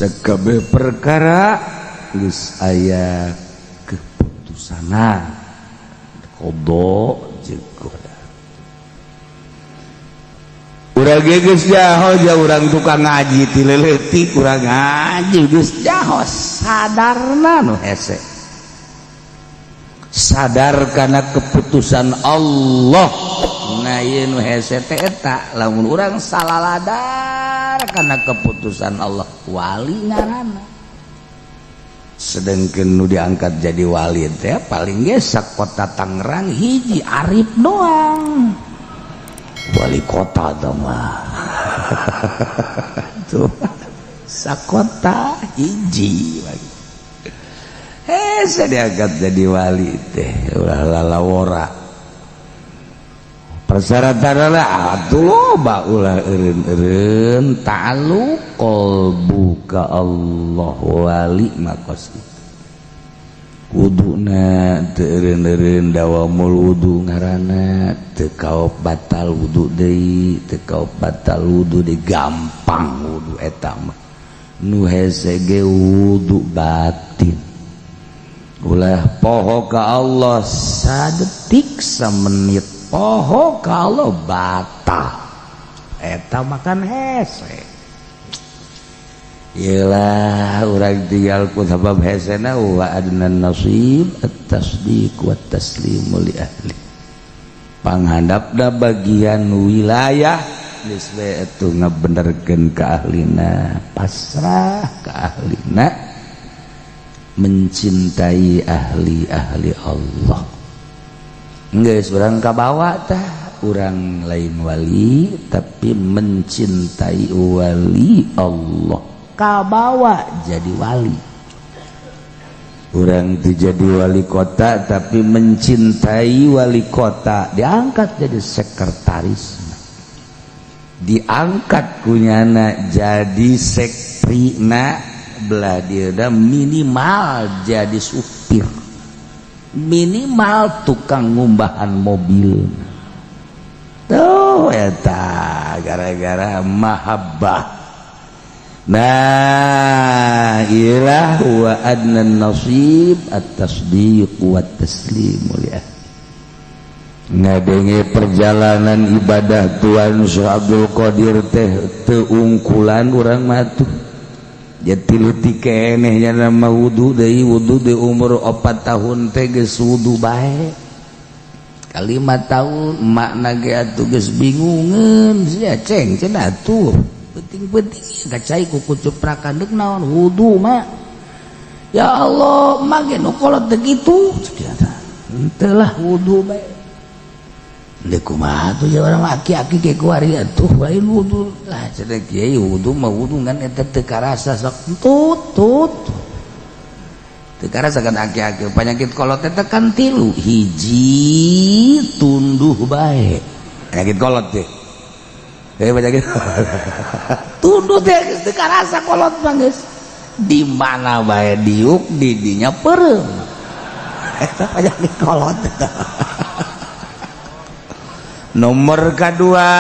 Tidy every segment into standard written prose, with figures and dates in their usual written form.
Sakabeh perkara geus aya keputusanna, qada jeung qadar. Urang ge geus jaho ja, urang tukang ngaji ti leutik, urang ngaji geus jaho, sadarna nu hese sadar karena keputusan Allah. Nah, ieu nu hese teh eta lamun urang saladar karena keputusan Allah, wali ngaranna. Sedangkan nu diangkat jadi wali teh paling ge kota Tangerang hiji Arif doang, wali kota teh mah tuh sakota hiji. Eh, saya diangkat jadi wali teh ulah lalawora, persyaratan adalah atuh loba, ulah eureun-eureun, ta'alluq qalbu ka Allah. Wali makos itu wuduna teu eureun-eureun, dawamul wudu ngaranna, teu kaop batal wudu deui, teu kaop batal wudu deui, gampang wudu. Eta mah nu hese ge wudu batin, ulah poho ka Allah sadetik, samenit poho ka Allah batal. Eta makan hese. Iyalah, urang tinggal ku sabab hesena wa adnan nasib at-tasdiq wa taslimu li ahli. Panghandapna bagian wilayah geus we atuh, ngabenerkeun ka ahlina, pasrah ka ahlina, mencintai ahli-ahli Allah. Geus urang kabawa tah, urang lain wali tapi mencintai wali Allah, kabawa jadi wali. Urang jadi wali kota tapi mencintai wali kota, diangkat jadi sekretaris, diangkat kunyana jadi sekprina, belah dia minimal jadi supir, minimal tukang ngumbahan mobil tuh. Eta gara-gara mahabbah. Nah, ilah wa adnan nasib at-tasdiq wa taslimu li. Ngadenge perjalanan ibadah Tuan Syekh Abdul Qadir teh teu ungkulan urang mah tuh. Jadi leutik keneh nya mah wudu deui, wudu di umur 4 tahun teh geus wudu bae. Ka 5 tahun makna ge atuh geus bingungeun sia, ceng cenah tuh penting-penting kacai ku kucuprakan deuk naon wudu mah. Ya Allah, mah ge nu kolot teh kitu, henteu lah, wudu bae. Deuk kumaha tuh ya urang aki-aki ge kuari atuh lain wudu lah cenah kiai, wudu mah wudu ngan eta teu karasa, sok tut tut teu karasa kan aki-aki. Penyakit kolot eta kan tilu: hiji, tunduh bae, penyakit kolot teh. Eh, penyakit tunduh teh geus teu karasa kolot mah, geus di mana bae diuk di dinya peureum, eta penyakit kolot. Nomor kedua,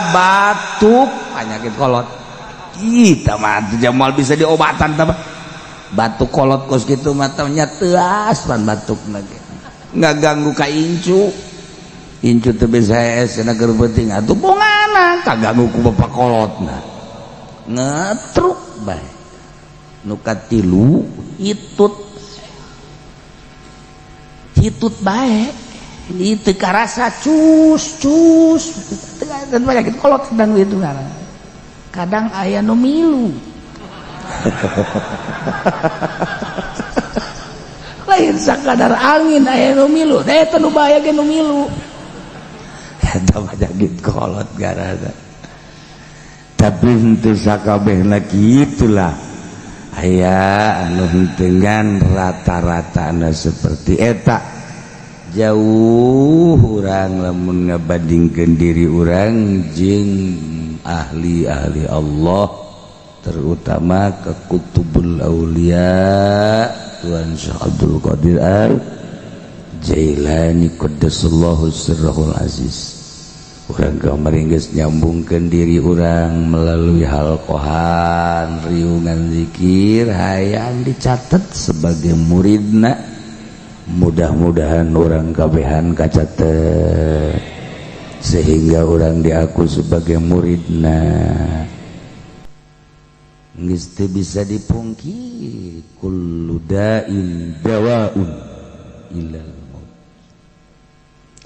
batuk, penyakit kolot. Kita mah jamal bisa diobatan tah batuk kolot kos gitu matanya teas pan batuk lagi nggak ganggu ka incu, incu teu bisa es cenah keur penting atuh bongana kaganggu ku bapak kolotna ngetruk bae. Nu katilu, hitut, hitut bae itu karasa cus cus dan penyakit kolot sedang itu. Kadang aya nu milu, lain sakadar angin, aya nu milu. Eta nu bahaya ge nu milu, eta penyakit kolot gara. Tapi henteu sakabehna kitulah, aya anu henteu, rata-ratana seperti eta. Jauh urang lamun ngabandingkeun diri urang jeung ahli-ahli Allah, terutama ke Kutubul Aulia Tuan Syekh Abdul Qadir Al Jailani qaddasallahu sirrahul aziz. Urang kamari geus nyambungkeun diri urang melalui halqohan riungan zikir, hayang dicatet sebagai muridna. Mudah-mudahan urang kabehan kacatet sehingga urang diaku sebagai muridna. Geus teu bisa dipungkiri, kullu da'in dawaun ilal maut.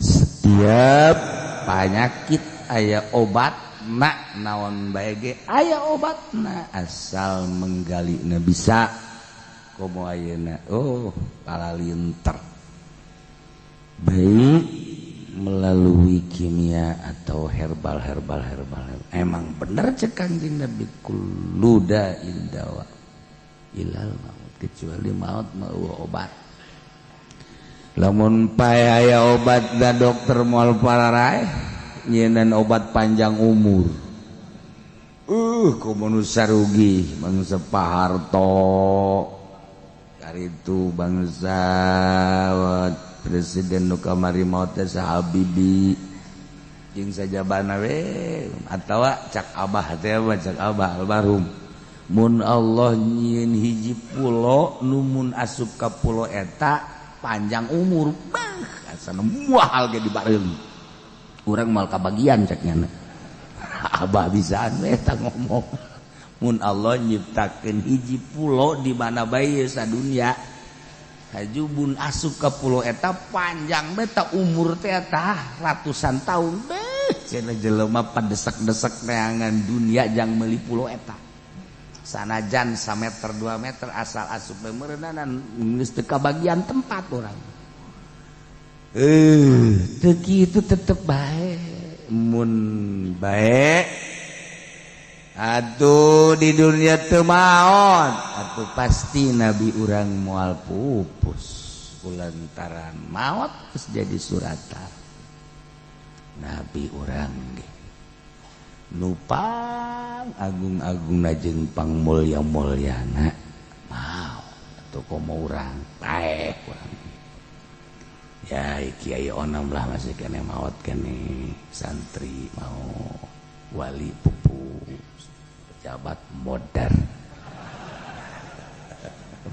Setiap penyakit aya obat na, naon bae ge aya obatna asal menggalina bisa. Komo ayeuna, oh, palalinter, baik melalui kimia atau herbal herbal herbal. Emang bener cek Kanjeng Nabi, kullu da'in dawa ilal maut, kecuali maut mau obat. Lamun pae aya obat da dokter moal pararaeh nyieun obat panjang umur. Komo nu sarugi bangsa Pak Harto itu, bangsa presiden nu kamari maot teh, Habibie jeung sajabana we, atawa cak abah teh, cak abah almarhum, mun Allah nyieun hiji pulo nu mun asup ka pulo eta panjang umur, bah, asana moal ge dibareum, urang moal kabagian, cek nyana. Abah bisaan we eta ngomong, mun Allah nyiptakeun hiji pulo di mana bae sadunya, haju bun asup ka pulo eta panjang beta umur teh eta ratusan tahun, beh, cenah jelema padesek-desek neangan dunia jang meuli pulo eta, sanajan sameter 2 meter, asal asup meureunanan geus teu kabagian tempat urang. Teu kitu tetep bae, mun bae atuh di dunia teu maot atuh pasti nabi urang moal pupus, kulantaran maot terus jadi suratan nabi urang ge nu pang agung-agung jeung pang mulya-mulyana maot atuh, komo urang paeh urang ya. Kiai Onam lah masih kene maot kene, santri mau, wali pupus, pejabat modern,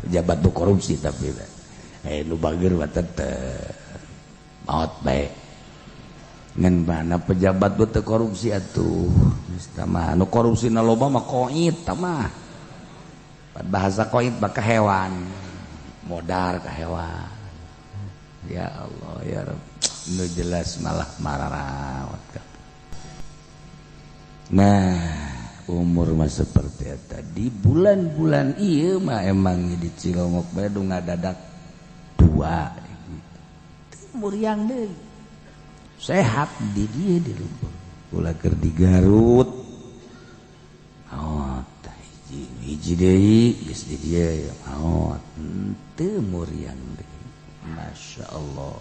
pejabat tuh korupsi, tapi nu bager mah tetep maot bae. Ngan mana pejabat teu korupsi atuh? Geus mah nu korupsi na loba mah koit mah. Bahasa koit mah ka hewan, modar ka hewan. Ya Allah ya Rabb, nu jelas malah mararawat. Nah, umur mah seperti eta. Di bulan-bulan ieu mah emang di Cilongok bae nu ngadadak dua umur yang deui sehat di dieu di lembur, ulah keur di Garut maot hiji, hiji deui geus di dieu maot, henteu muriang deui. Masya Allah,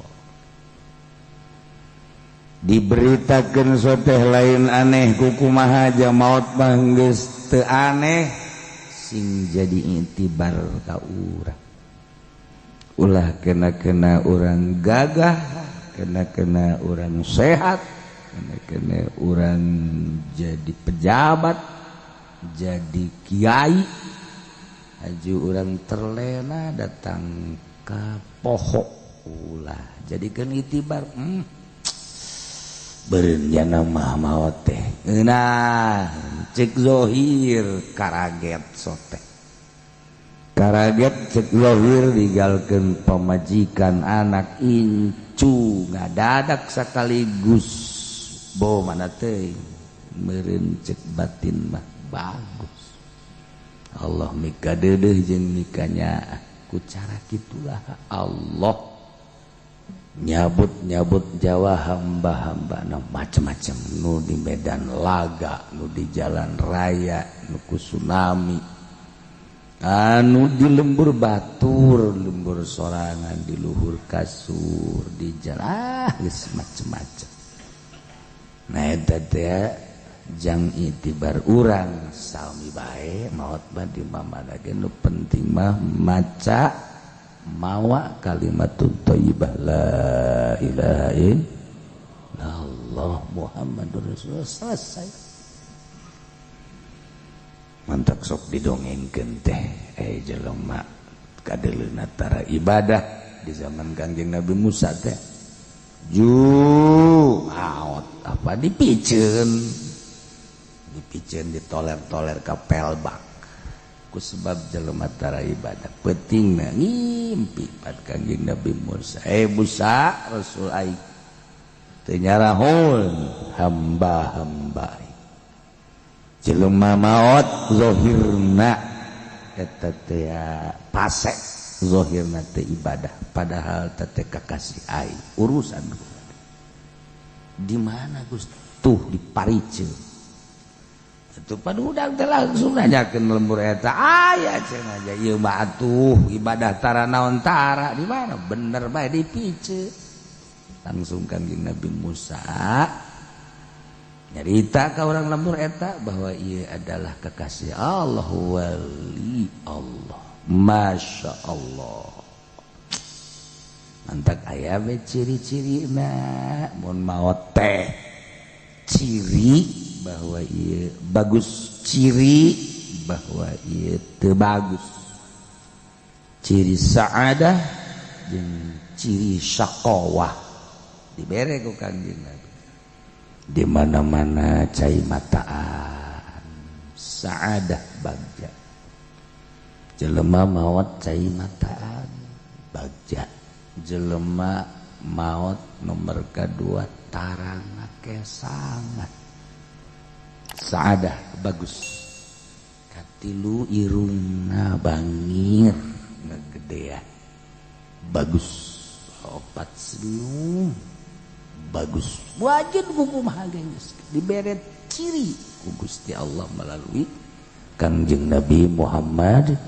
diberitakan soteh lain aneh, kukumaha aja maut mah geus teu aneh. Sing jadi itibar ka urang, ulah kena-kena urang gagah, kena-kena urang sehat, kena-kena urang jadi pejabat, jadi kiai, haju urang terlena datang ka poho. Ulah jadikan itibar, berencana mah maot teh. Nah, cek zohir karaget sote, karaget cek zohir digalkeun pamajikan, anak, incu, ngadadak sekaligus bo mana teh, meureun cek batin mah bagus, Allah mika deudeuh jeung mikanya. Ku cara kitulah Allah nyabut-nyabut Jawa hamba-hamba nu macam-macam, nu di medan laga, nu di jalan raya, nu ku tsunami, anu di lembur batur, lembur sorangan, di luhur kasur, di jalan, ah, geus macem-macem. Nah, eta teh jang itibar urang sami bae, maot mah di mana ge, nu penting mah maca mawa kalimat thayyibah, la ilaha illallah. illallah Muhammadur Rasulullah, selesai. Mantak sok didongengkeun teh jelema kadeleuna tara ibadah di zaman Kangjeng Nabi Musa teh ju aot apa dipiceun dipiceun ditoler-toler ka pelbak ku sebab jelema tara ibadah. Peutingna ngimpi pat Kangjeng Nabi Musa, Musa Rasul aing teu nyarahun hamba-hamba jelema maot zahirna eta teh pasek zahirna teh ibadah padahal teh kakasih aing urusan di mana Gusti tuh di parice atuh padudak teh langsung nanyakeun lembur eta aya cenah aja ieu mah atuh ibadah tara naon tara di mana bener bae dipice. Langsung Kangjeng Nabi Musa nyarita ka orang lembur eta bahwa ia adalah kekasih Allah, wali Allah. Masya Allah. Mantak aya we ciri-ciri na mun maot teh ciri bahwa ia bagus, ciri bahwa ia teu bagus, ciri saadah jeung ciri syaqawah dibere ku Kangjeng Nabi. Di mana-mana cai mataan saadah bagja, jelema maot cai mataan bagja, jelema maot nomor kedua tarang sangat saadah bagus, katilu irungna bangir ngegedean bagus, opat senyum bagus, wajib kumaha geus dibere ciri ku Gusti Allah melalui Kangjeng Nabi Muhammad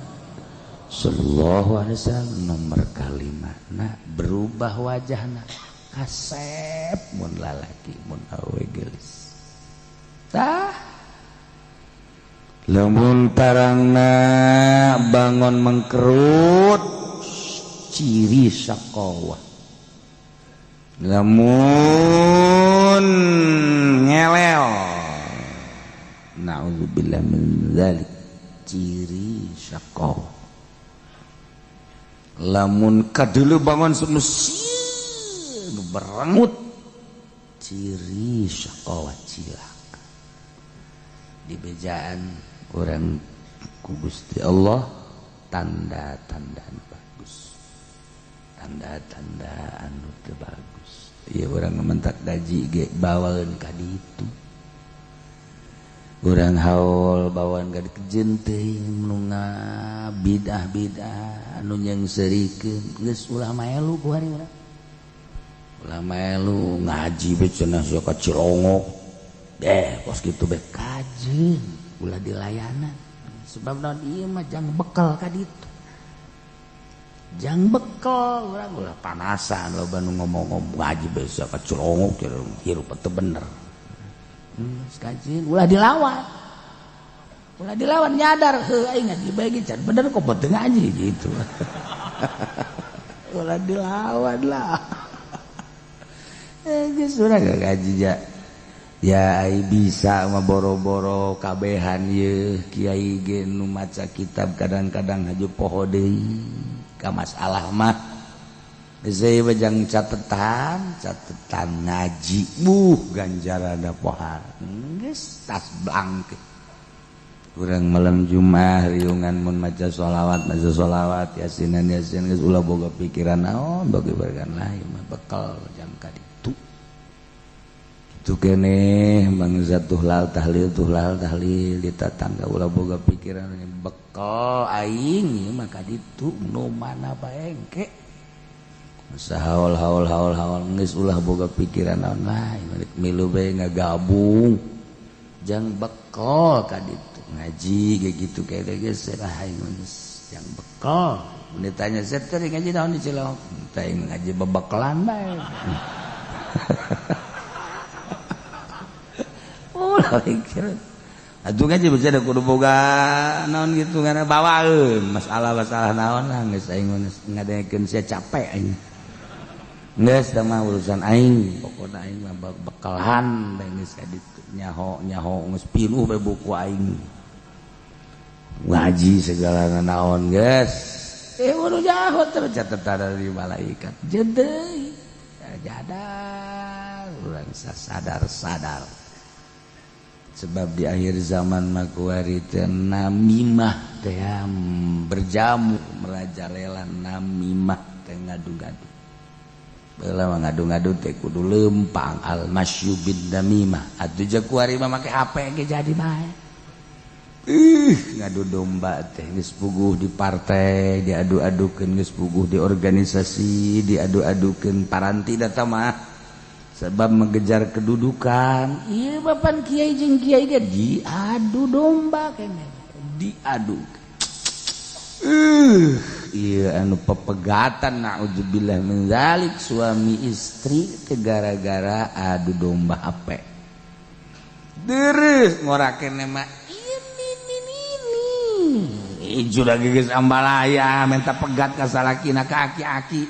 sallallahu alaihi wasallam. Nomor kalima na berubah wajahna kasep mun lalaki mun awe geulis. Tah lamun tarangna bangon mengkerut ciri syaqawah, lamun ngelel na'udzubillah min dzalik ciri syaqawah, lamun kadulu bangun semesin berengut ciri syaqawah cilaka. Dibejaan orang ku Gusti Allah tanda-tanda bagus, tanda-tanda anu teu bagus. Ieu urang mentak gaji ge bawaeun ka ditu, urang haul bawaan ka dikejeun teuing nu bidah-bidah anu nyengserikeun geus ulah maelu ku hari urang. Ulah maelu ngaji be cenah sia ka Cilongok deh kos kitu be kajeun ulah dilayanan sebab naon ieu mah jang bekal ka ditu. Jang bekal urang ulah panasan loba nu ngomong-ngomong ngaji be sia ka Cilongok hirup teu bener. Kajeun ulah dilawan. Ulah dilawan nyadar heuh aing ngaji bae ge can bener kok teu ngaji gitu. Ulah dilawan lah. Geus urang ngaji ja. Ya ai bisa mah boro-boro kabehan yeuh kiai ge nu maca kitab kadang-kadang haju poho deui ka masalah mah. Geus we jang catetan, catetan ngaji buh ganjaranna pohar. Geus tas blangke. Urang malam Jumat riungan mun maca sholawat yasinan yasin geus ulah boga pikiran naon bagi berkan lain mah bekal jang ka ditu. Kitu keneh mangsa tuhlal tahlil di tatangga ulah boga pikiran bekal aing ieu mah ka ditu nu mana bae engke. Masa haul geus ulah boga pikiran naon lain milu bae ngagabung jang bekal ka ditu ngaji kayak gitu kayak geus lah aing geus jang bekal. Mun ditanya teh ngaji naon di Cilongok teh ngaji bebekalan bae. Ulah pikir atuh ngaji bisa da kudu boga naon gitu ngana bawaeun masalah-masalah naon lah geus aing geus ngadengekeun sia capek aing. Geus da mah urusan aing, pokona aing mah bekalan bae geus ka ditu nyaho nyaho geus pinuh bae buku aing. Ngaji segala naon geus. Udah jaho tercatat dari malaikat. Jadi jadal urang sadar-sadar. Sebab di akhir zaman makuari teh namimah teh berjamu merajalela namimah teh ngadu-ngadu. Beulah mah ngadu-ngadu teh kudu lempang al masyu bin namimah. Atuh jeung kuari mah make HP ge jadi bae. Ngadu domba teh geus puguh di partai diadu-adukeun, geus puguh di organisasi diadu-adukeun, paranti data mah sebab mengejar kedudukan. Ieu bapan kiai jeung kiai ge diadu domba keneh diadu. Ieu anu pepegatan naudzubillah min zalik suami istri teh gara-gara adu domba HP. Deureuh ngorakene mah ini lagi geus ambalaya minta pegat ka salakina ka aki-aki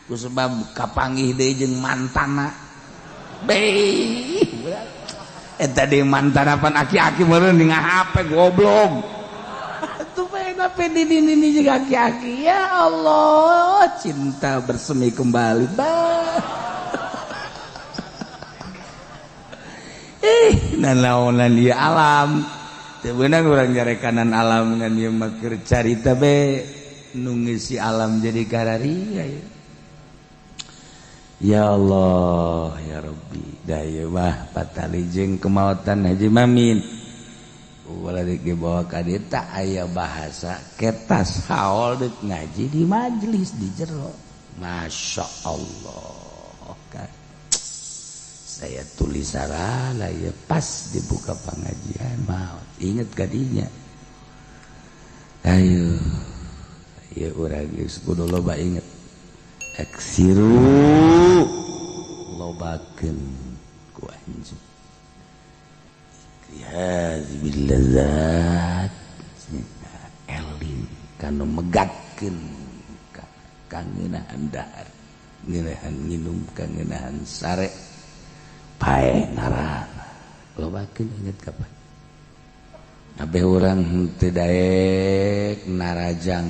ku sebab kapanggih deui jeung mantana. Beuh eta deui mantana pan aki-aki meureun di HP goblok. Atuh bae HP di dini jeung aki-aki. Ya Allah, cinta bersemi kembali. Bah. Nanaonan ieu alam. Teu beunang urang nyarekanan alam ngan ieu mah keur carita be nu ngisi alam jadi kararia ya. Ya Allah ya Rabbi, da ieu mah patali jeung kemautan Haji Mamin. Ulah deuk dibawa ka dieu tah aya bahasa ketas haol deuk ngaji di majelis di jero. Masya Allah kan. Saya tulis sarala ya pas dibuka pengajian maut inget kadinya. Ayo ya urang geus kudu loba inget. Aksiru lobakeun ku anjeun. Hadhihi ladzat eling kanu megatkeun kangenahan dahar, ngeunahan nginum, kangenahan sare. Pae ngarana lobakeun inget kapan kabeh urang henteu daek narajang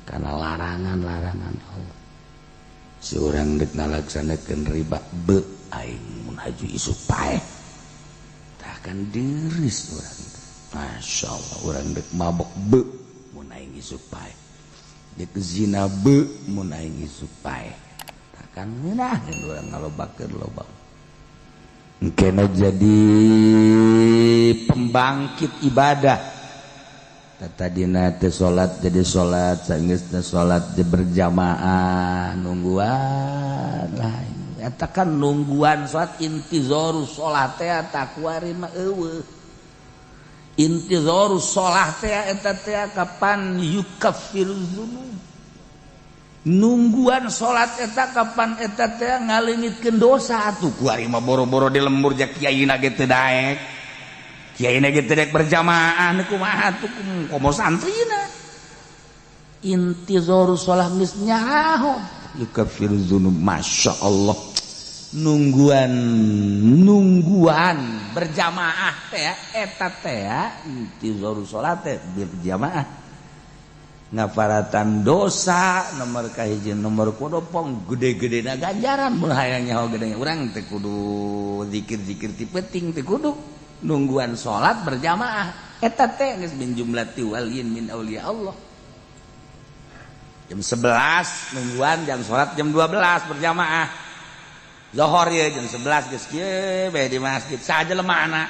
kana larangan-larangan Allah. Si urang deuk ngalaksanakeun riba be aing mun haju isuk pae tah kan deureus urang teh. Masya Allah urang deuk mabok be mun aing isuk pae, deuk zina be mun aing isuk pae, tah kan ngeunaheun urang ngalobakeun loba. Kena jadi pembangkit ibadah. Tadina teh salat jadi salat, sanggeusna salat berjamaah nungguan lah. Eta kan nungguan salat intizoru salat teh takwari mah eueuh. Intizoru salat teh eta teh kapan yukaffiru dzunub. Nungguan salat eta kapan eta teh ngaleungitkeun dosa atuh kuari mah boro-boro di lembur ja kiaina ge teu daek. Kiaina ge teu daek berjamaah kumaha atuh komo santrina. Intizoru salat geus nyaho yukaffiru dzunub. Masya Allah nungguan nungguan berjamaah teh eta teh intizoru salat teh berjamaah ngafaratan dosa nomor kahiji nomor kodopong gede-gede na ganjaran mun hayang nyaho gede urang teh kudu zikir-zikir ti penting teh kudu nungguan salat berjamaah eta teh geus min jumlati waliyin min auliya Allah. Jam 11 nungguan jam salat jam 12 berjamaah. Zohor ye jam 11 geus kieu bae di masjid saja lemahna.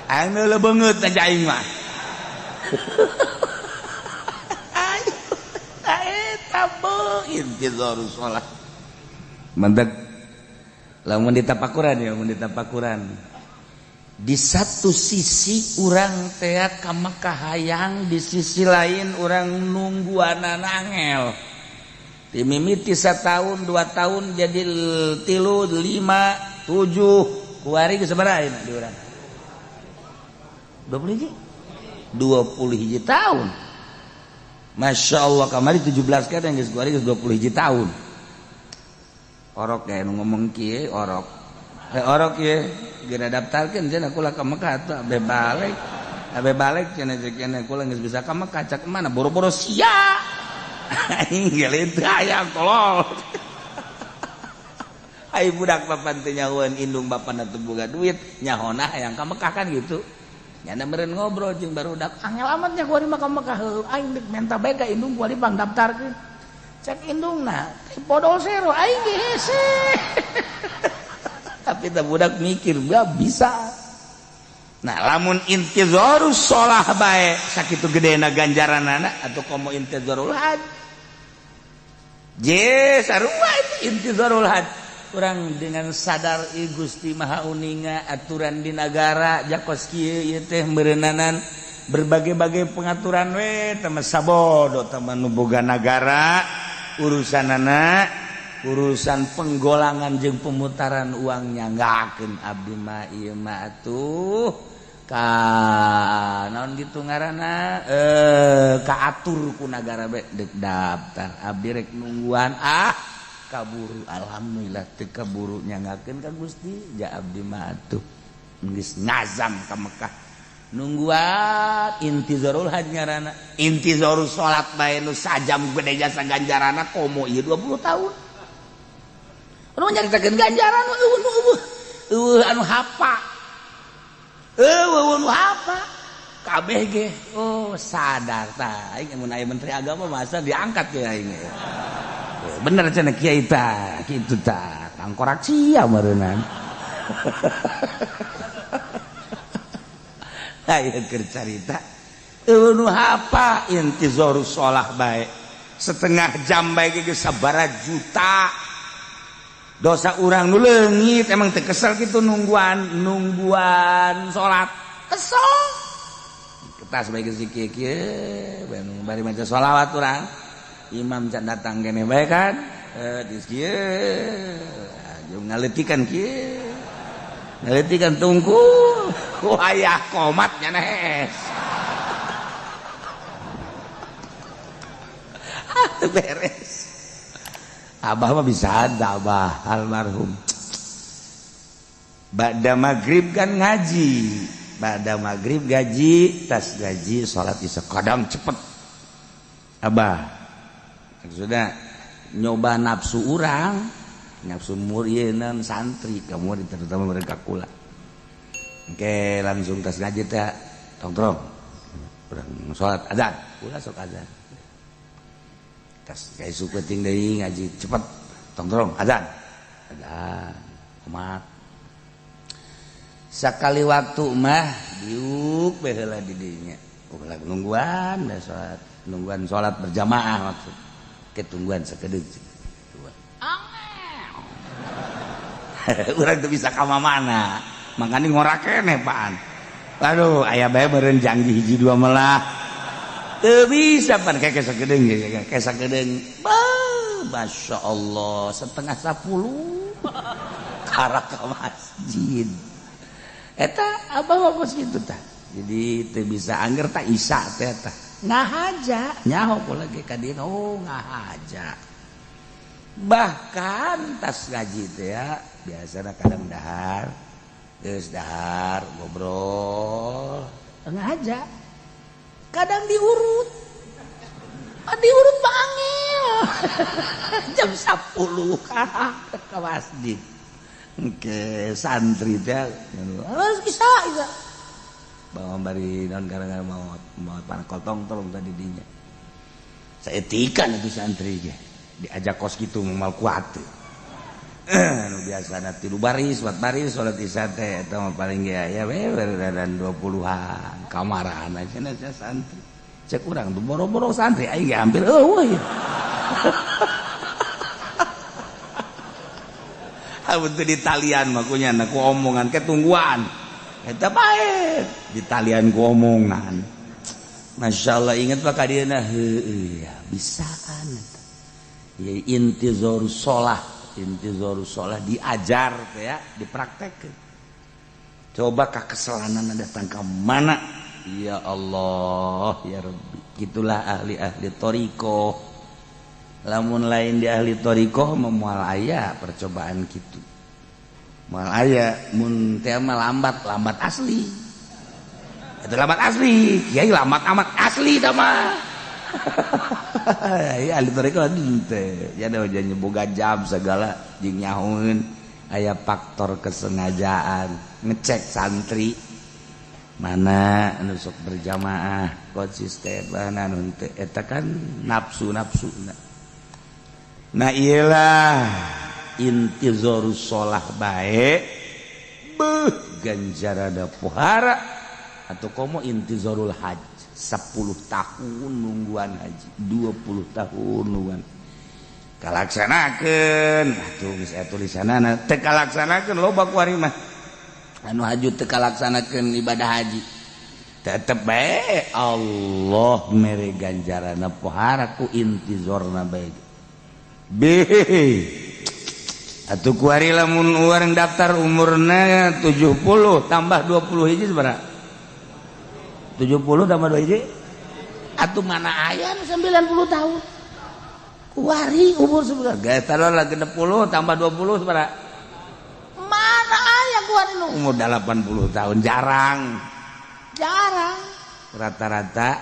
Aing leuleung beungeut aja aing mah. Intizaru sholat mantap. Lamun ditapakuran ya, mun ditapakuran di satu sisi urang teh ka Mekah hayang, di sisi lain urang nungguanana angel. Ti mimiti satahun 2 tahun jadi 3, 5, 7 kuari geus sabaraha ayeuna di urang? 20 hiji? 20 hiji tahun. Masya Allah kamari 17 kan yang geus kuari geus 20 hiji tahun. Orok kayak nu ngomong kieu orok. Orok ye geura daftarkeun cenah kula ka Mekah atuh abe balik. Abe balik cenah ceuk cenah kula geus bisa ka Mekah cak mana boro-boro sia. Aing ge teu hayang tolol. Ai budak papan teu nyahoeun indung bapana teu boga duit nyahona hayang ka Mekah kan gitu. Nyana meureun ngobrol jeung barudak angel amat nya kuari mah ka Mekah heuh aing deuk menta bae ka indung kuari pangdaftarkeun. Cek indungna podol sero aing ge hese. Tapi teh budak mikir gak bisa. Nah lamun intizarus sholah bae sakitu gedena ganjaranana atau komo intizarul haj. Je sarua itu intizarul haj. Urang dengan sadar i Gusti Maha Uninga aturan di nagara jakos kieu ieu teh meureunnanan berbagai-bagai pengaturan we teh mah sabodo teh mah nu boga nagara urusanana urusan penggolangan jeung pemutaran uangnya ngakeun abdi mah ieu mah atuh ka naon kitu ngaranna kaatur ku nagara bae deuk daftar abdi rek nungguan ah kaburu alhamdulillah teu kaburu nyangakeun ka Gusti ja abdi mah atuh geus ngazam ka Mekah nungguan intizarul haj ngaranna intizarul salat bae nu sajam gede jasa ganjaranna komo ieu 20 tahun anu nyaritakeun ganjaran eueuh eueuh eueuh anu hapa eueuh anu hapa kabeh ge oh sadar tah aing mun aya menteri agama masa diangkat ge aing bener cenah kiai tah kitu tah tangkorak sia meureunnan. Aya keur carita eueuh nu hapa intizarus shalah bae setengah jam bae ge geus sabaraha juta dosa urang nu leungit emang teu kesel kitu nungguan nungguan salat kesel ketas bae geus kieu-kieu bari maca sholawat urang imam can datang kene bae kan geus kieu jeung ngaleutikan kieu ngaleutikan tungku wayah komat nya nees teu beres. Abah mah bisa ada abah almarhum ba'da maghrib kan ngaji ba'da maghrib gaji tas gaji salat isya kadang cepet abah sudah nyoba nafsu urang nafsu murienan santri kamu terutama mereka kula oke langsung tas ngaji teh tongtrong urang salat azan kula sok azan tas kayak suku penting deui ngaji cepet tongtrong azan azan komat sakali waktu mah diuk bae heula di dinya ulah nungguan da salat nungguan salat berjamaah maksud ketungguan sakedeung urang teu bisa ka mana makane ngorak keneh paan aduh aya bae meureun janji hiji dua melah teu bisa pan kayak sakedeung kayak sakedeung Masya Allah 9:30 karak ka masjid eta abah mah kos kitu tah jadi teu bisa angger tah isya teh tah ngahaja nyaho kula ge ka dieu oh ngahaja bahkan tas ngaji teh ya biasana kadang dahar geus dahar ngobrol ngahaja kadang diurut diurut pangil jam 10 ke masjid oke santri teh geus bisa isa bawa bari naon gara-gara mau panakotong tolong tadi dinya saetikan itu santri ge diajak kos gitu mal kuat nu biasana 3 baris 4 baris salat isya teh eta mah paling ge aya we dan 20-an kamaran cenah santri cek urang tuh boro-boro santri aing ge hampir eueuh ya. Amun teu di talian mah kunya ku omongan ke tungguan eta bae di talian ku omongan Masya Allah ingat pak kadieuna heueuh ya bisaan eta ya intizarus shalah diajar teh ya dipraktekkeun coba kakeselanan datang ka mana ya Allah ya Rabbi gitulah ahli-ahli thariqah Lamun lain di ahli thariqah moal aya percobaan kitu. Moal aya mun teh mah lambat, lambat asli. Itu lambat asli, kiai lambat amat asli tah mah. Ya ahli thariqah teh, ya da boga jam segala jeung nyahoeun aya faktor kesengajaan, ngecek santri mana anu sok berjamaah konsisten mana anu henteu, eta kan nafsu-nafsu. Nah iyalah intizarus sholah bae beuh ganjarana pohara atau komo intizarul haj 10 tahun nungguan haji 20 tahun nungguan kalaksanakeun atuh geus aya tulisanana teu kalaksanakeun loba kuari mah anu haju teu kalaksanakeun ibadah haji tetep bae Allah mere ganjarana pohara ku intizorna bae. B atuh kuari lamun urang daftar umurna 70 tambah 20 hiji sabaraha? 70 tambah 2 hiji atuh mana aya 90 tahun kuari umur sabaraha? Geus taruhlah 60 tambah 20 sabaraha? Mana aya kuari nu umur 80 tahun jarang. Jarang. Rata-rata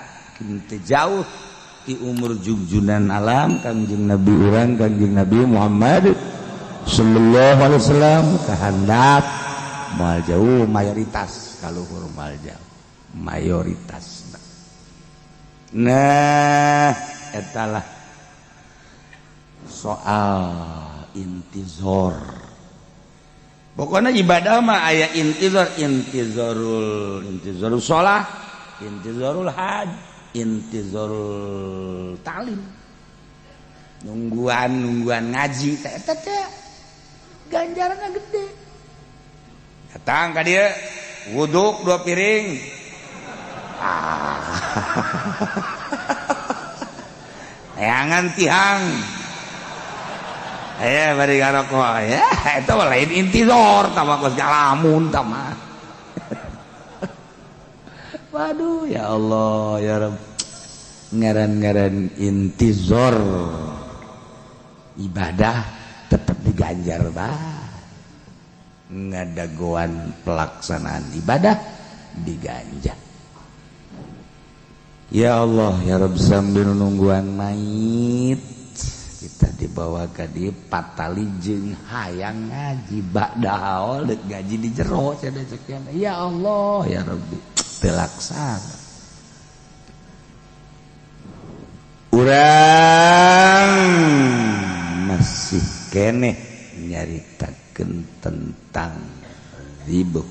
teu jauh di umur jugjunan alam Kangjeng Nabi urang Kangjeng Nabi Muhammad sallallahu alaihi wasallam kahandap moal jauh mayoritas kaluhur moal jauh mayoritas. Nah etalah soal intizor. Pokoknya ibadah mah aya intizor, intizorul intizorul sholah, intizorul haj, intizorul talim, nungguan nungguan ngaji teh eta teh ganjaranna gede. Datang ka dieu wuduk 2 piring. Ah. Neangan tihang. Eh bari ngarokok ya eta mah lain intizor tah mah geus ngalamun tah mah. Waduh ya Allah ya Rabb, ngaran-ngaran intizor ibadah tetap diganjar bah. Ngadagoan pelaksanaan ibadah diganjar. Ya Allah ya Rabb, sambil nungguan mayit kita dibawa ke di patali jeung hayang ngaji ba'da haul deuk ngaji di jero cenah cekian. Ya Allah ya Rabbi teu laksana. Urang masih keneh nyaritakeun tentang ribuh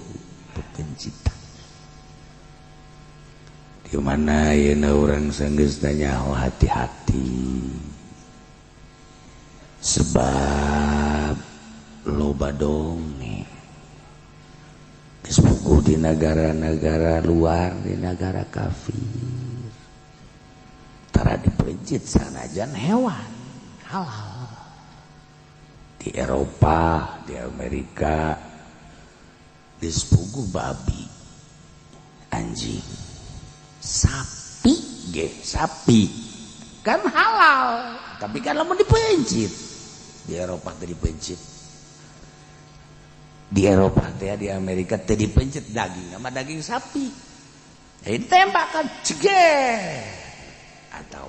pepencitan. Di mana ayeuna urang sanggeus nyaho hati-hati. Sebab loba dongeng geus puguh di negara-negara luar, di negara kafir tara dipencit sanajan hewan halal. Di Eropa, di Amerika geus puguh babi, anjing, sapi ge sapi kan halal, tapi kan lamun dipencit di Eropa teh dipencit, di Eropa teh di Amerika teh dipencit daging sama daging sapi, jadi tembakan ceger. Atau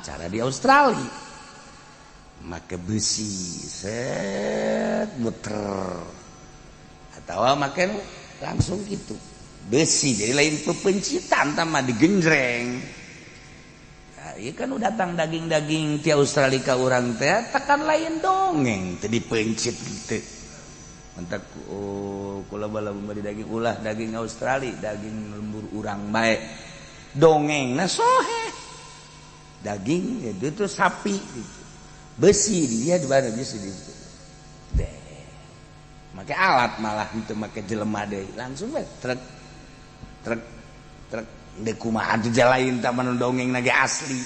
cara di Australia make besi set muter, atau make langsung gitu besi, jadi lain pepencitan tambah digenjreng. Iya kan udah datang daging-daging ti Australia ka urang teh tekan lain dongeng teh dipencit gitu. Mentak oh, kula bala beli daging ulah daging Australia, daging lembur urang bae. Dongengna sohe. Daging itu tuh sapi gitu. Besi dia di mana besi di situ. Deh. Make alat malah itu make jelema deui. Langsung we truk truk truk dek kumaha atuh lain tah manu dongeng nage asli.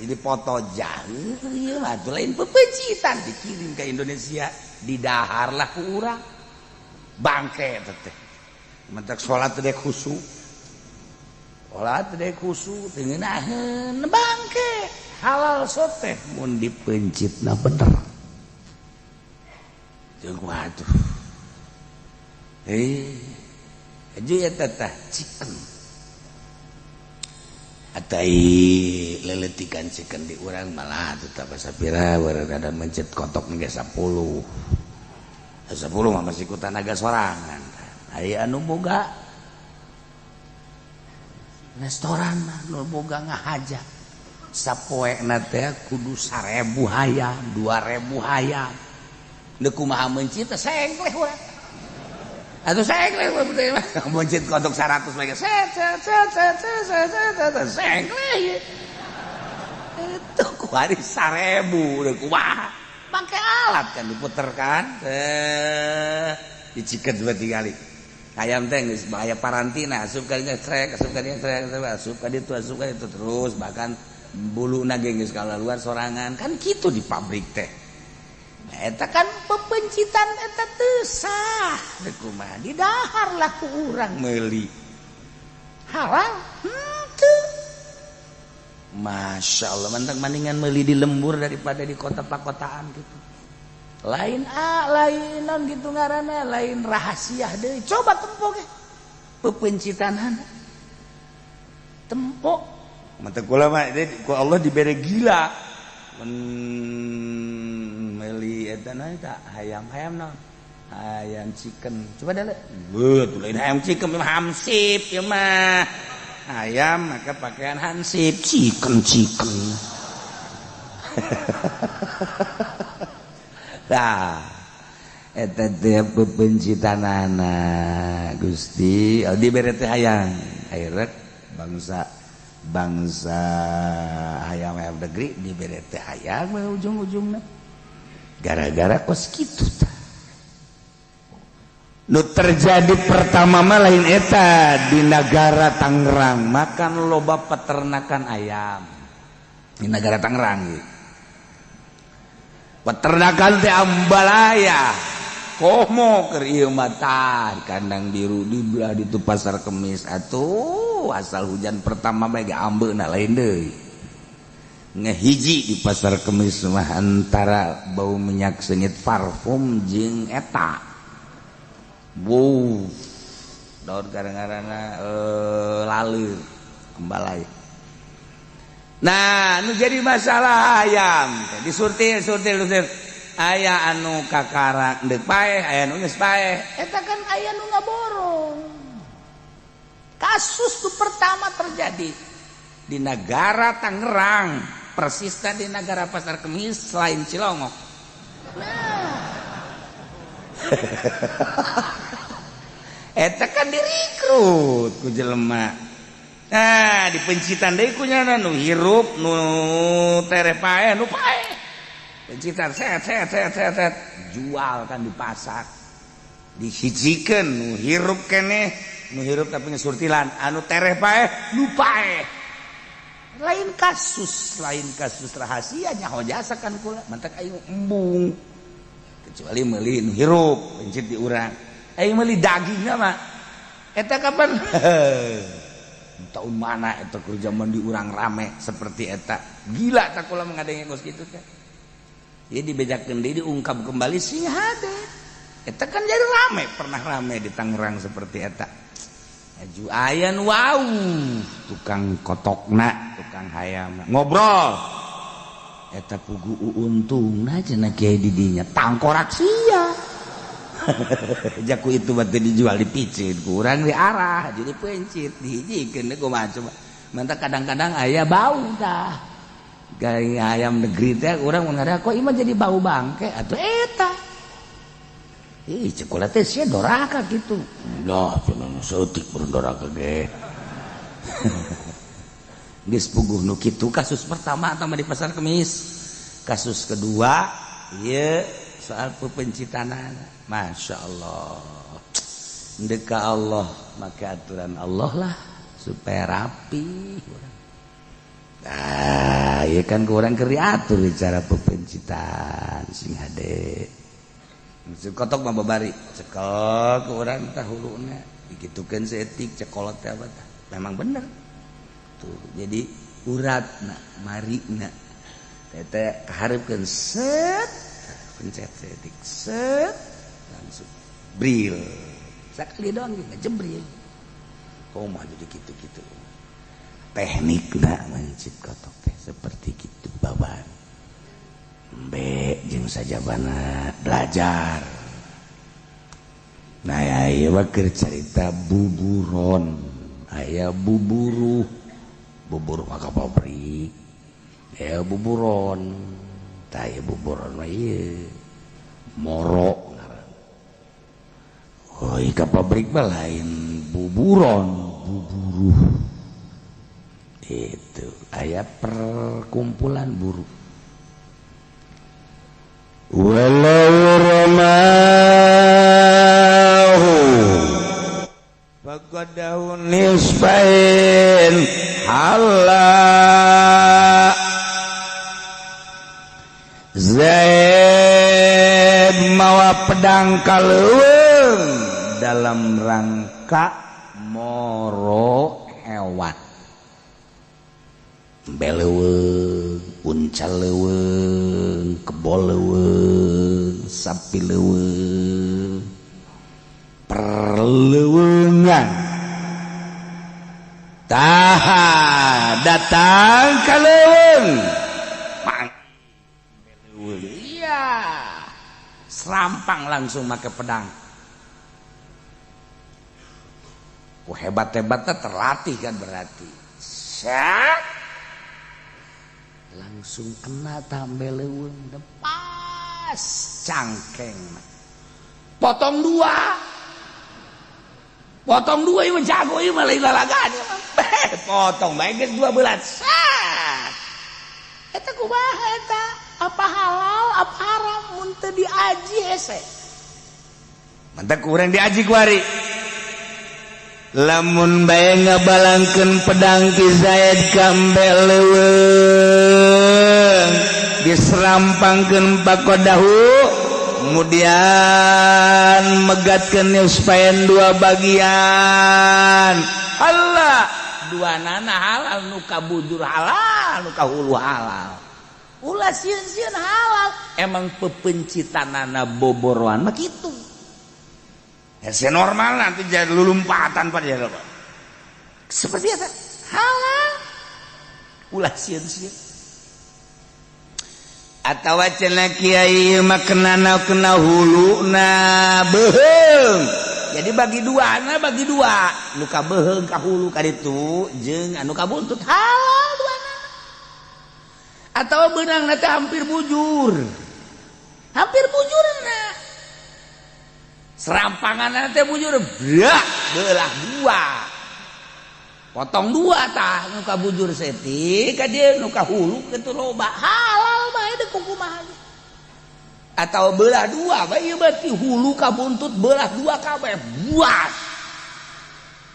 Jadi foto jauh ieu mah atuh lain pepecitan dikirim ke Indonesia, didaharlah ku urang. Bangke teh. Mentak salat teh khusyuk. Salat teh khusyuk teu ngeunaheun bangke. Halal sote mun dipencitna bener. Jeung waduh. Aja eta tah chicken. Atai leletikan chicken di urang malah tetap sapira ada mencet kotok ge 10. 10 mah masih ku tanaga sorangan. Aya anu boga restoran mah nu boga ngahaja. Sapoena teh kudu 1000 hayam, 2000 hayam. Deuk kumaha mencit teh sengkleh urang. Atuh sengkleh mencit kotok 100 lagi. Set set set set set set set sengkleh ieu. Itu ku hari 1000 deuk kumaha. Pakai alat kan diputer kan. Diciket 2 3 kali. Ayam teh geus bahaya parantina, asup ka dinya trek, asup ka dinya trek, asup ka ditu, asup ka ditu terus bahkan buluna ge geus kaluar sorangan kan kitu di pabrik teh. Eta kan pepencitan eta teu sah. Deuk kumaha didahar lah ku urang meuli. Halal henteu. Masya Allah, mantap mendingan meuli di lembur daripada di kota pakotaan gitu. Lain A, lain non gitu ngaranna, lain rahasia deui. Coba tempo ge. Pepencitanana. Tempo. Mantap kula mah ku Allah dibere gila. Men meuli eta na eta hayam-hayam naon? Hayam chicken. Coba dale. Beuh, lain hayam chicken mah hansip ieu mah. Ayam maka pakaian hansip, chicken chicken. Nah, eta teh pepencitanana Gusti, dibere teh hayang. Akhirnya bangsa hayam hayam negeri dibere teh hayang we ujung-ujungna. Gara-gara kos kitu tah. Nu terjadi pertama mah lain eta di negara Tangerang, makan loba peternakan ayam. Di negara Tangerang ieu. Peternakan teh ambalaya. Komo keur ieu mah tah kandang biru di belah ditu pasar Kemis atuh asal hujan pertama bae ge ambeuna lain deui. Ngehiji di pasar Kemis mah antara bau minyak seungit parfum jeung eta. Wow, daun kadang-kadang lalir kembalai. Nah, nu jadi masalah ayam disurtir surtir surtir. Aya anu kakarak deuk paeh, aya nu geus paeh. Eta kan aya nu ngaborong. Kasus tu pertama terjadi di negara Tangerang, persisnya di negara Pasar Kemis selain Cilongok. Nah. Eta kan direkrut ku jelema. Nah, dipencitan deui ku nyana nu hirup, nu tereh paeh, nu paeh. Pencitan set set set set set jual kan di pasar. Dihijikeun nu hirup keneh, nu hirup tapi ngesurtilan, anu tereh paeh, nu paeh. Lain kasus rahasia nyaho jasa kan kula, mantak aing embung. Kecuali meuli nu hirup pencit di urang. Aing meuli dagingna mah eta kapan? Tahun mana eta keur zaman di urang rame seperti eta. Gila tak kula mengadenge kos kitu teh. Jadi dibejakeun deui diungkap kembali sing hade. Eta kan jadi rame, pernah rame di Tangerang seperti eta. Aju ayan wow, tukang kotokna, tukang hayamna ngobrol. Eta pugu untungna cenah kiai di dinya tangkorak sia. Jaku itu batu dijual dipicit kurang diarah jadi pencit dihijikeun deui kumaha coba. Mantap kadang-kadang aya bau tah. Gaya ayam negeri teh urang mun ngada kok ieu mah jadi bau bangke atuh eta. Ih cekula teh sia doraka kitu. Lah cenah saeutik doraka ge. Geus puguh nu kitu kasus pertama atau di pasar Kemis. Kasus kedua ieu soal pepencitanan. Masya Allah. Ndeka Allah maka aturan Allah lah supaya rapi. Nah, ieu kan ku urang keur diatur cara pepencitan sing hade. Kotok mah babari cekel ku urang tah huluna dikitukeun saeutik cekolot teh apa tah. Memang bener. Tuh, jadi uratna marina Teh kaharepkeun set pencet setik set langsung bril sakali doang ngejebril. Kumaha jadi kitu-kitu. Teknikna mencit kotok teh seperti kitu baban. Embe jeung sajabana belajar. Nah aya mah keur carita buburon, aya buburuh. Buburuh mah ka pabrik. Aya buburon. Tah ieu buburon mah ieu moro ngaran. Oh, ka pabrik mah lain buburon, buburuh. Itu aya perkumpulan buruh. Walau ramahu faqadahu nisfain hala. Zaid mawa pedang kaleuweung dalam rangka moro hewan. Beleuweung, unca leuweung, kebo leuweung, sapi leuweung, perleuweungan. Tah datang ka leuweung. Mang leuweung. Iya. Serampang langsung make pedang. Ku hebat-hebatnya terlatih kan berarti. Syak langsung kena tambah leuweung pas cangkeng. Potong dua. Potong dua ieu jago ieu mah lain lalagaan ieu mah. Potong bae geus 2 belat. Sat. Eta kumaha eta? Apa halal apa haram mun teu diaji hese. Mantap kurang diaji kuari. Lamun bae ngabalangkeun pedang ki Zaid ka embe leuweung diserampangkeun pakodahu kemudian megatkeun nisfain dua bagian. Allah dua nana halal nu ka bujur halal nu ka hulu halal. Ulah sieun-sieun halal emang pepencitanana boboroan mah kitu. Ya normal nanti jadi lulumpatan pada ya Pak. Seperti apa? Halal. Ulah sieun-sieun. Atawa cenah kiai mah kena kena huluna beuheung. Jadi bagi dua, na bagi dua. Nu ka beuheung ka hulu ka ditu jeung anu ka buntut halal duana. Atawa beunangna teh hampir bujur. Hampir bujurna. Serampangan teh bujur brak belah dua. Potong dua tah nu ka bujur setik ka dieu nu ka hulu kitu loba halal bae deuk kumaha. Atau belah dua bae ieu berarti hulu ka buntut belah dua kabeh buas.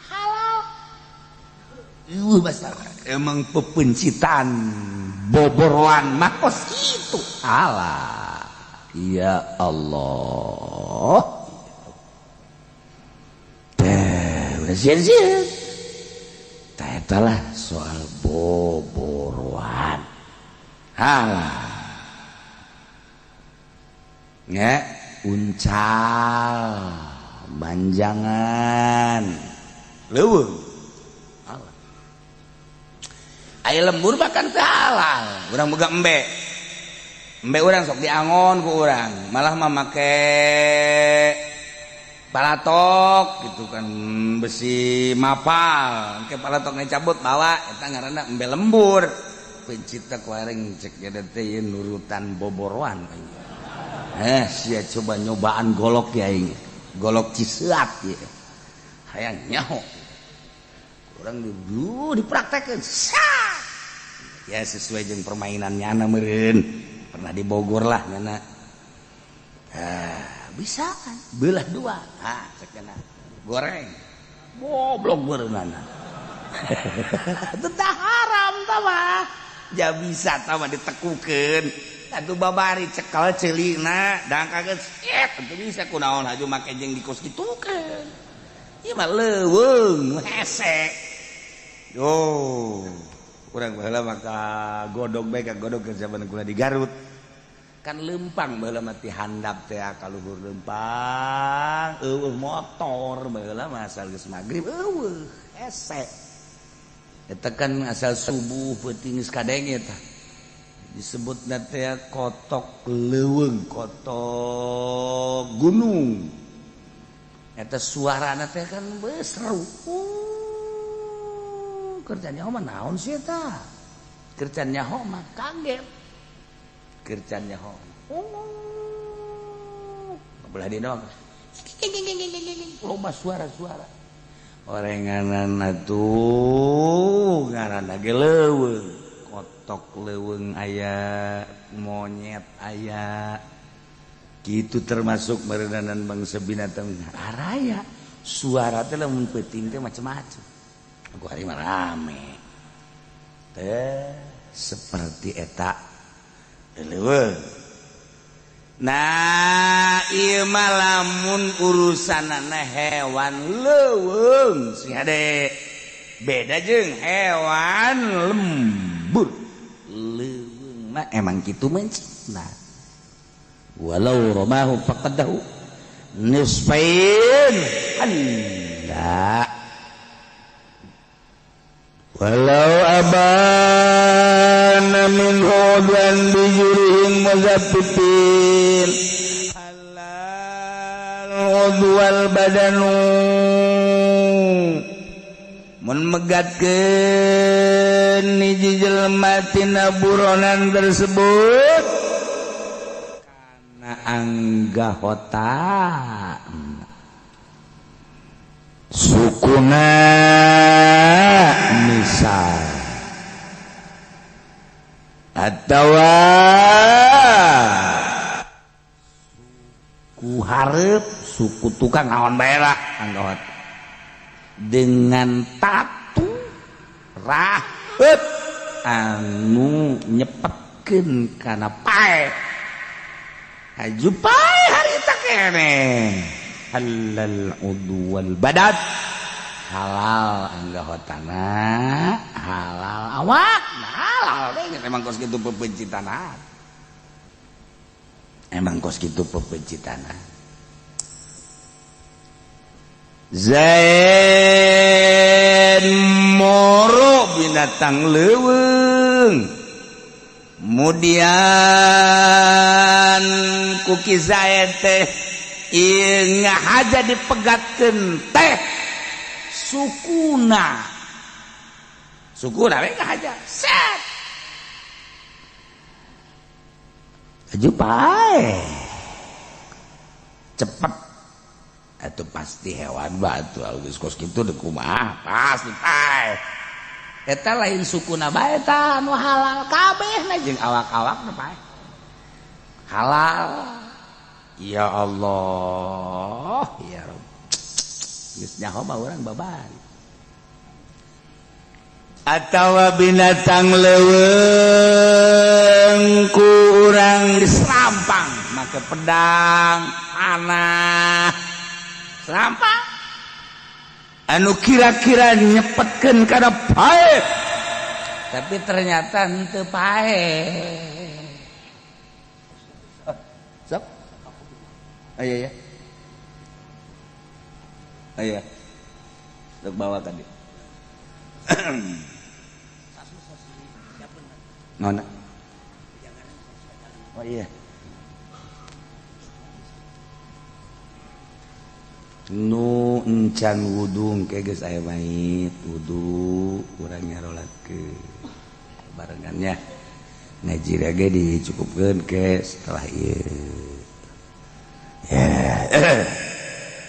Halal. Eueuh masalah emang pepencitan boboroan makos kitu halal. Ya Allah. Sieun-sieun. Tah eta lah soal boboroan. Halah. Nya uncal manjangan leuweung. Halal. Aya lembur bahkan teu halal. Urang boga embe. Embe urang sok diangon ku urang, malah mah make palatok gitu kan besi mapal ke palatok ngecabut bawa eta ngaranna embe lembur. Pencipta kuaring cek teh nurutan boboroan. Sia coba nyobaan golok ya aing. Golok Ciseat ya. Hayang nyaho. Kurang dipraktekeun. Ya sesuai jeung permainan nyana meureun. Pernah di Bogor lah nyana. Bisa kan belah dua. Ah, cek nyana. Goreng. Goblok beureunana. Tetah haram tah mah. Ja bisa tah mah ditekukeun. Atuh babari cekel ceulina dangkakeun set teu bisa kunaon haju make jeung dikos kitukeun. Ieu mah leuweung hese. Yo. Urang baheula maka godog bae ka godog ke zaman kula di Garut. Kan lempang baheula mah ti handap teh ka luhur lempang, eueuh motor baheula mah asal geus magrib eueuh hese. Eta kan asal subuh peuting geus kadenge tah. Disebutna teh kotok leuweung, kotok gunung. Eta suarana teh kan seru. Kerjanya mah naon sih eta? Kerjanya mah kaget. Kerjanya belah dina mah loba suara-suara. Orenganan atuh ngaranna ge leuweung, kotok leuweung aya, monyet aya. Gitu termasuk merenanan bangsa binatang araya. Suara teh lamun peuting teh macem-macem. Aku hari mah rame teh seperti eta leuweung. Nah ieu mah lamun urusanana hewan leuweung sing hade beda jeung hewan lembur. Leuweung mah emang kitu mencitna. Walau romahu faqadahu nisfain anda. Walau abana min hudan bijurihim muzaffifin halal udwal badanu mun megatkeun hiji jelema tina buronan tersebut kana anggahota sukuna misal atawa suku hareup suku tukang naon bae lah anggahot dengan tatu raheut anu nyepetkeun kana pae haju pae harita keneh halal udwal badan halal anggahotana halal awak halal emang kos kitu pepencitana emang kos kitu pepencitana. Zain moro binatang leuweung mudian kuki Zaid teh ieu ngahaja dipegatkeun teh sukuna sukuna we ngahaja set aju pae cepet atuh pasti hewan batu geus kos kitu deuk kumaha pasti pae eta lain sukuna bae tah anu halal kabehna jeung awak-awakna pae halal. Ya Allah ya Rabb geus nyaho mah urang babari atawa binatang leuweung ku urang diserampang make pedang panah serampang anu kira-kira nyepetkeun kana pae tapi ternyata henteu pae. Sok ayo ya ayo untuk bawa tadi nona. Oh iya nu encan wudu engke geus aya mait wudu urang nyarolatkeun barengannya ngaji ge dicukupkeun ke setelah ieu ya.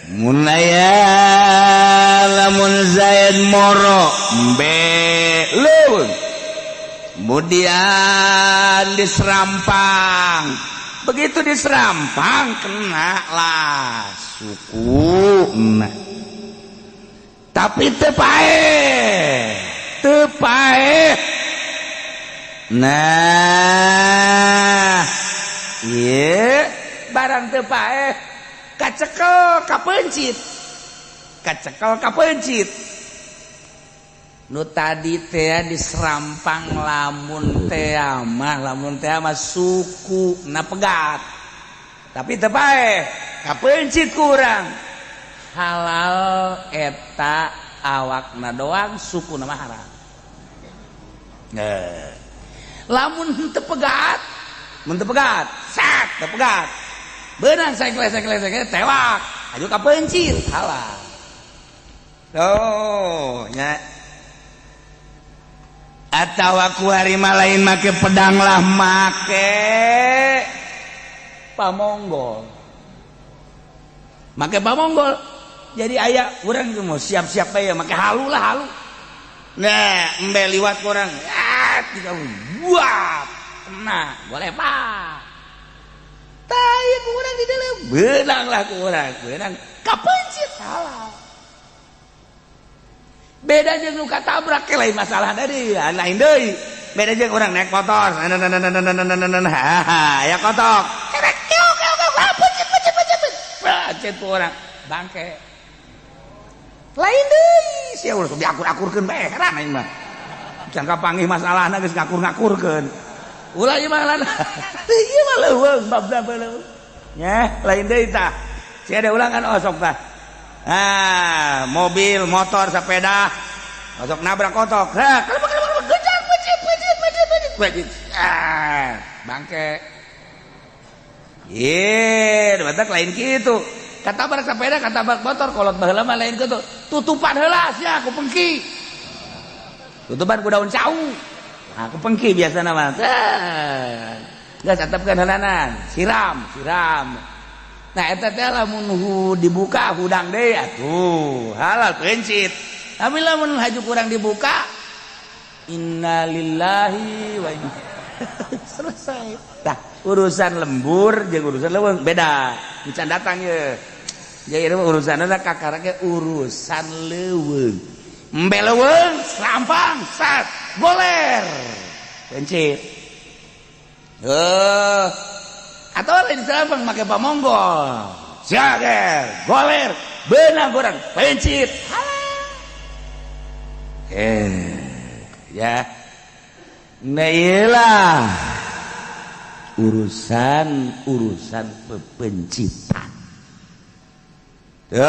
Mun aya lamun Zaid moro embe leuweung kemudian diserampang, begitu diserampang kena lah suku nah. Tapi teu pae teu pae nah ieu barang teu pae kacekel kapencit kacekel kapencit. Nu tadi teh diserampang lamun teh mah suku na pegat. Tapi teu paeh, kapencit kurang. Halal eta awakna doang, suku na mah haram. Lamun teu pegat, mun teu pegat, sat teu pegat. Beunang saekle-saekle tewak, aju kapencit halal. Oh, nya. Atawa ku hari mah lain make pedang lah, make pamonggol. Make pamonggol. Jadi aya urang mau siap-siap bae make halu lah halu. Nah, embe liwat kurang. Ah, buap. Kena, boleh pak. Tai ku urang di dalam. Beunang lah ku urang, beunang kapencit halal. Beda jeung nu katabrak ke lain masalah tadi, lain deui. Beda jeung urang naik motor, ya kotok. Kerek keok keok keok, pencit pencit pencit. Pencit ku urang, bangke. Lain deui, sia ulah diakur-akurkeun bae heran aing mah. Can kapanggih masalahna geus ngakur-ngakurkeun. Ulah ieu mah lan. Ieu mah leuweung babna leuweung. Nya, lain deui tah. Sia ada ulangan osok tah. Ah, mobil, motor, sepeda osok nabrak kotok. Hah, gejang pencit pencit pencit pencit pencit. Ah, bangke. Ye, batak lain kitu. Katabrak sepeda, katabrak motor, kolot baheula mah lain kitu. Tutupan heula sia ku pengki. Tutupan ku daun cau. Nah, ku pengki biasana mah. Geus atepkeun heulanan, siram, siram. Nah eta teh lamun dibuka hudang deui atuh halal pencit. Tapi lamun haju kurang dibuka innalillahi wa inna selesai. Tah urusan lembur jeung urusan leuweung beda. Can datang ye. Jadi urusanna kakarake urusan leuweung. Embe leuweung sampang sat goler pencit. Atau lain serampang make pamonggol siager goler benang goreng pencit ya nah iyalah urusan urusan pepencitan. Oh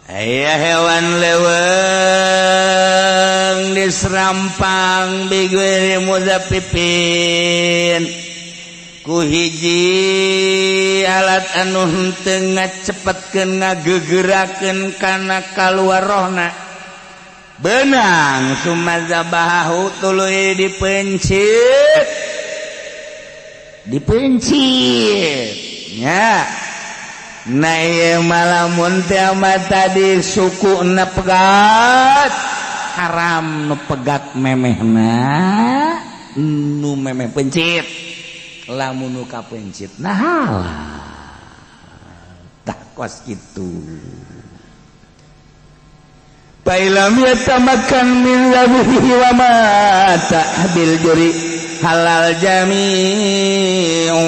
aya hewan leuweung diserampang bigwiri muzapipin ku hiji alat anu henteu ngacepetkeun ngagegerakeun kana kaluar rohna beunang sumazabahu tuluy dipencit dipencit nya. Nah ieu malamun teh mah tadi suku na pegat haram nu pegat memehna nu memeh pencit lamun nu kapencit nah halal tah kos kitu. Bailam yatamakan min labihi wa mata bil juri halal jami'u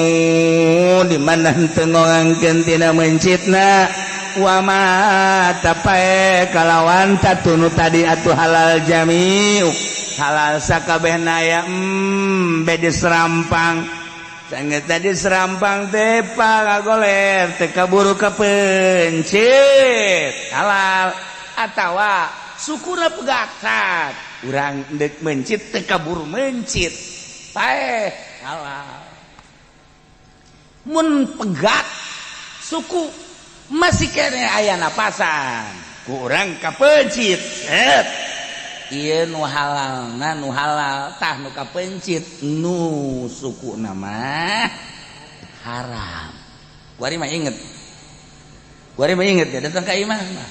di mana henteu ngongangkeun tina mencitna wa mata pae kalawan tatunu tadi atuh halal jami'u halal sakabehna ya bede serampang sanget tadi serampang teh pagagoler teh kaburu kapencit halal atawa sukuna pegakat urang deuk mencit teh kaburu mencit paeh halal. Mun pegat suku masih kene aya napasan ku urang kapencit et ieu nu halalna nu halal tah nu kapencit nu sukuna mah haram. Kuari mah inget, kuari mah inget ya datang ka imah mah.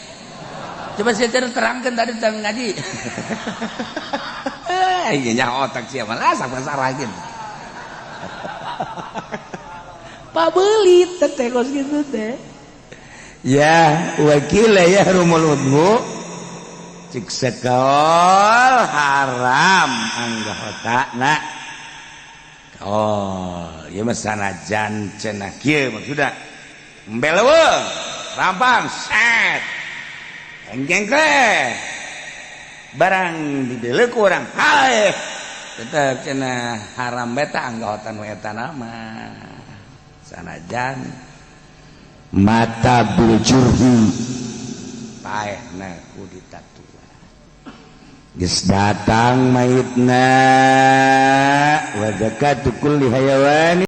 Coba saya terangkan tadi tentang ngaji. Iya nyaho otak siapa lah sama sarahin. Pak belit teh kos gitu teh. Ya wakila ya rumul udhu cik sekaol haram angga otakna. Oh, ieu mah sanajan cenah kieu maksudna. Embeleuweung, rampang, set. Engkengkleh barang dideuleu ku urang, hae tetep cenah haram beta anggotan we eta nama sanajan mata bil jurhi paehna ku ditatuan. Geus datang mayitna, wa zakatu kulli hayawan.